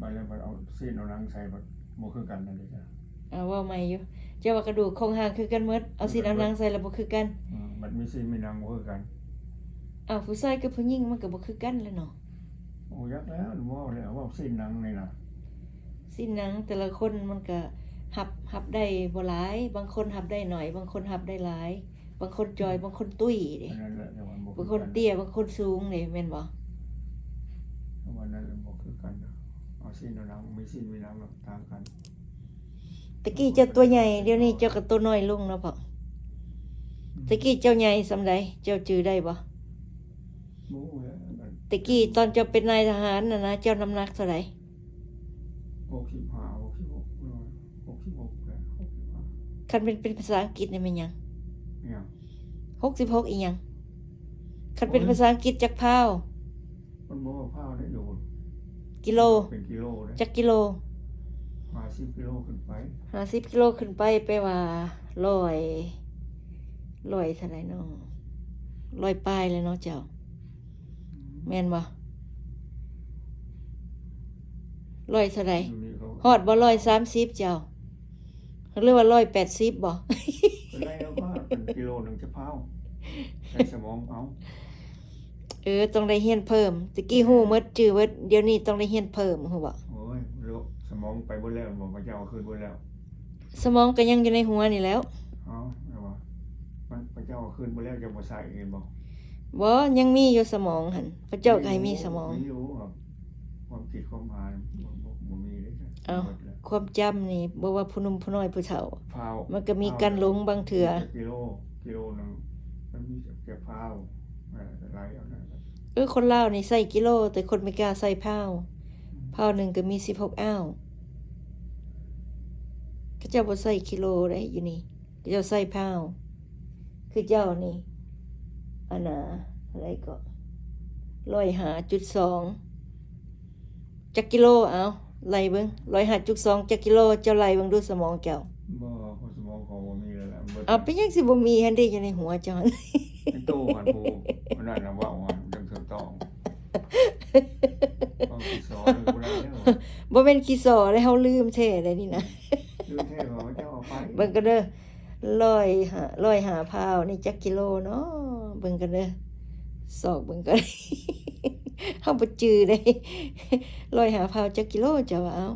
ບາດແລ້ວບັດເອົາຊີ້ນເອົາໜັງໃສ່ບັດບໍ່ຄືກັນນັ້ນເດ້. ເອົາ ເວົ້າໃໝ່ຢູ່ ເຈົ້າວ່າກະດູກໂຄງຮ່າງຄືກັນໝົດ ເອົາຊີ້ນເອົາໜັງໃສ່ລະບໍ່ຄືກັນ. ອືມ ບັດມີຊີ້ນມີໜັງບໍ່ຄືກັນ. ເອົາ ຜູ້ຊາຍກັບຜູ້ຍິງມັນກະບໍ່ຄືກັນແຫຼະເນາະ. ໂອ້ ຈັກແລ້ວ ເວົ້າແລ້ວ ເວົ້າຊີ້ນໜັງນີ້ນະ ຊີ້ນໜັງແຕ່ລະຄົນມັນກະຮັບ ຮັບໄດ້ບໍ່ຫຼາຍ ບາງຄົນຮັບໄດ້ໜ້ອຍ ບາງຄົນຮັບໄດ້ຫຼາຍ. ບາງຄົນຈ່ອຍ ບາງຄົນຕຸ້ຍເດ້ ບາງຄົນເຕ້ຍ ບາງຄົນສູງເດ້ ແມ່ນບໍ່? ເພາະວ່ານັ້ນແຫຼະບໍ່ຄືກັນ ເອົາຊີ້ນເອົາໜັງ ມີຊີ້ນມີໜັງເນາະ ຕ່າງກັນ. ແຕ່ກີ້ເຈົ້າຕົວໃຫຍ່ ດຽວນີ້ເຈົ້າກະຕົວນ້ອຍລົງເນາະພໍ່. ແຕ່ກີ້ເຈົ້າໃຫຍ່ສ່ຳໃດ ເຈົ້າຈື່ໄດ້ບໍ່? ບໍ່ຮູ້ແຫຼະ ແຕ່ກີ້ຕອນເຈົ້າເປັນນາຍທະຫານຫັ້ນນະ ເຈົ້ານ້ຳໜັກເທົ່າໃດ? ຫົກສິບຫ້າ ຫົກສິບຫົກ ຫົກສິບຫົກ ຫົກສິບຫ້າ. ຄັນເປັນ ເປັນພາສາອັງກິດນີ້ແມ່ນຫຍັງ? ຫຍັງ? ຫົກສິບຫົກອີ່ຫຍັງ? ຄັນເປັນພາສາອັງກິດຈັກພາວ? ມັນບໍ່ວ່າພາວເດ້ ໂດນ ກິໂລ ເປັນກິໂລເດ້. ຈັກກິໂລ? ຫ້າສິບກິໂລຂຶ້ນໄປ. ຫ້າສິບກິໂລຂຶ້ນໄປ ແປວ່າຮ້ອຍ ຮ້ອຍເທົ່າໃດເນາະ? ຮ້ອຍປາຍແລ້ວເນາະເຈົ້າ ແມ່ນບໍ່? ຮ້ອຍເທົ່າໃດ? ຮອດບໍ່ ຮ້ອຍສາມສິບເຈົ້າ ຫຼືວ່າຮ້ອຍແປດສິບບໍ່? ກໍໄດ້ແລ້ວວ່າເປັນກິໂລໜຶ່ງຈະພາວ ໃສ່ສະໝອງເອົາ. ເອີ ຕ້ອງໄດ້ຮຽນເພີ່ມ ແຕ່ກີ້ຮູ້ໝົດ ຈື່ໝົດ ດຽວນີ້ຕ້ອງໄດ້ຮຽນເພີ່ມ ຮູ້ບໍ່? ໂອ້ຍ ສະໝອງໄປເບິດແລ້ວບໍ່? ພະເຈົ້າເອົາຄືນເບິດແລ້ວ. ສະໝອງກໍຍັງຢູ່ໃນຫົວນີ້ແຫຼ້ວ. ເອົ້າ ແມ່ນບໍ່? ມັນ ພະເຈົ້າເອົາຄືນເບິດແລ້ວ ເຈົ້າບໍ່ໃຊ້ແມ່ນບໍ່? ບໍ່ ຍັງມີຢູ່ສະໝອງຫັ້ນ ພະເຈົ້າກໍໃຫ້ມີສະໝອງ. ມີຢູ່ ຄວາມຄິດຄວາມອ່ານ ບໍ່ ບໍ່ ບໍ່ມີເດ້. ເອົ້າ ຄວາມຈຳນີ້ ບໍ່ວ່າຜູ້ໜຸ່ມຜູ້ນ້ອຍຜູ້ເຖົ້າ ມັນກໍມີການຫຼົງບາງເທື່ອ. ກິໂລ ກິໂລໜຶ່ງ ມັນມີແຕ່ພາວ ເອີ ຫຼາຍເອົານັ້ນ. ເອີ ຄົນລາວນີ້ໃຊ້ກິໂລ ແຕ່ຄົນເມກາໃຊ້ພາວ. ພາວໜຶ່ງກໍມີສິບຫົກອາວ. ເຂົາເຈົ້າບໍ່ໃຊ້ກິໂລເດ້ຢູ່ນີ້ ເຂົາເຈົ້າໃຊ້ພາວ. ຄືເຈົ້ານີ້ ອັນນ່າ ເທົ່າໃດເກາະ ຮ້ອຍຫ້າຈຸດສອງ ຈັກກິໂລ? ເອົາ ໄລ່ເບິ່ງ ຮ້ອຍຫ້າຈຸດສອງ ຈັກກິໂລ? ເຈົ້າໄລ່ເບິ່ງດູສະໝອງເຈົ້າ. ບໍ່ ສະໝອງຂ້ອຍບໍ່ມີແລ້ວແຫຼະ ເບິດ. ເອົາ ເປັນຫຍັງຊິບໍ່ມີ ຫັ້ນເດ້ ຢູ່ໃນຫົວເຈົ້າຫັ້ນ. ໃນໂຕຫັ້ນ ຜູ້ ຜູ້ນັ້ນນະເວົ້າຫັ້ນ ຈັ່ງຖືກຕ້ອງ. ເວົ້າຂີ້ສໍ້ ບໍ່ໄດ້ແລ້ວ. ບໍ່ແມ່ນຂີ້ສໍ້ເດ້ ເຮົາລືມແທ້ເດ້ນີ້ນະ. ລືມແທ້ ເຂົາເຈົ້າເອົາໄປ. ເບິ່ງກັນເດີ ຮ້ອຍຫ້າ ຮ້ອຍຫ້າພາວນີ້ຈັກກິໂລເນາະ? ເບິ່ງກັນເດີ ຊອກເບິ່ງກັນ. ເຮົາບໍ່ຈື່ເດ້ ຮ້ອຍຫ້າພາວຈັກກິໂລ ເຈົ້າວ່າ. ເອົາ